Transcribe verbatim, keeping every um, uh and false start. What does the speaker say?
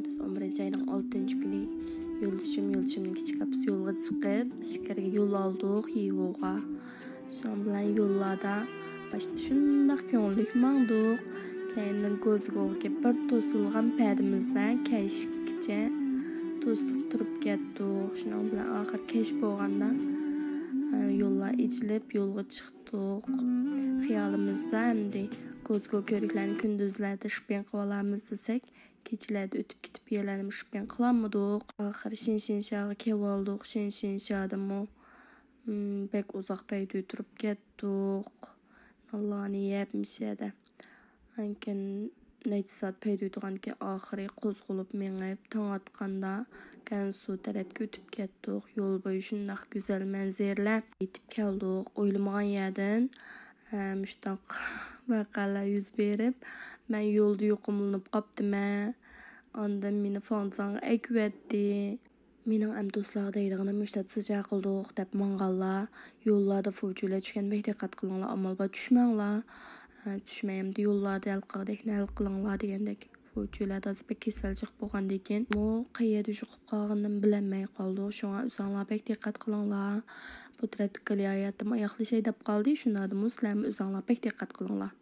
بىز ئون بىرىنچى ئاينىڭ ئالتىنچى كۈنى يولدىشىم، يولدىشىمنىڭ كىچىك ئاپىسى يولغا چىقىپ، ئىچكىرىگە يول ئالدۇق، يىۋوغا. شۇنىڭ بىلەن يوللاردا باشتا شۇنداق كۆڭۈللۈك ماڭدۇق. كەينىدىن گوزگوغا كېلىپ بىر توسۇلغان پەدىمىزدە كەچكىچە توسۇپ تۇرۇپ كەتتۇق. شۇنىڭ بىلەن ئاخىر كەچ بولغاندا، ئە، يوللار ئېچىلىپ يولغا چىقتۇق. خىيالىمىزدا ئەمدى گوزگو كۆۋرۈكلەرنى كۈندۈزلەردە شىپپىڭ قىلىۋالارمىز دېسەك، كېچىلەردە ئۆتۈپ كېتىپ يەنە شىپپىڭ قىلالمىدۇق. ئاخىرى شىنشىنشاغا كېلىۋالدۇق. شىنشىنشادىمۇ، م، بەك ئۇزاق پەيدۇ تۇرۇپ كەتتۇق. نانلارنى يەپ مۇشۇ يەردە. ئاندىن كېيىن نەچچە سائەت پەيدۇ تۇرغاندىن كېيىن ئاخىرى قوزغىلىپ مېڭىپ، تاڭ ئاتقاندا گەنسۇ تەرەپكە ئۆتۈپ كەتتۇق. يول بويى شۇنداق گۈزەل مەنزىرىلەر. يېتىپ كەلدۇق. ئويلىمىغان يەردىن، ئە، مۇشۇنداق ۋەقەلەر يۈز بېرىپ، مەن يولدا يۇقۇملىنىپ قاپتىمەن. ئاندىن مېنى فاڭجاڭغا ئەكىۋەتتى. مېنىڭ ئەمدى دوستلارغا دەيدىغىنىم، مۇشۇنداق سىجاق قىلدۇق دەپ ماڭغانلار، يوللاردا فۇچۈلەر چۈشكەن بەك دىققەت قىلىڭلار، ئامال بار چۈشمەڭلار. ئە، چۈشمەي ئەمدى يوللاردا ھەل قىلغۇدەكنى ھەل قىلىڭلار دېگەندەك. فۇچۈلەردە ھازىر بەك كېسەل چىقىپ بولغاندىكىن، بۇ قەيەردە يوقاپ قالغىنىنى بىلەلمەي قالدۇق. شۇڭا ئۆزۈڭلار بەك دىققەت قىلىڭلار. بۇ تەرەپتىكى ھاياتىم ئاياغلىشاي دەپ قالدى. شۇنداقتىمۇ سىلەرمۇ ئۆزۈڭلار بەك دىققەت قىلىڭلار.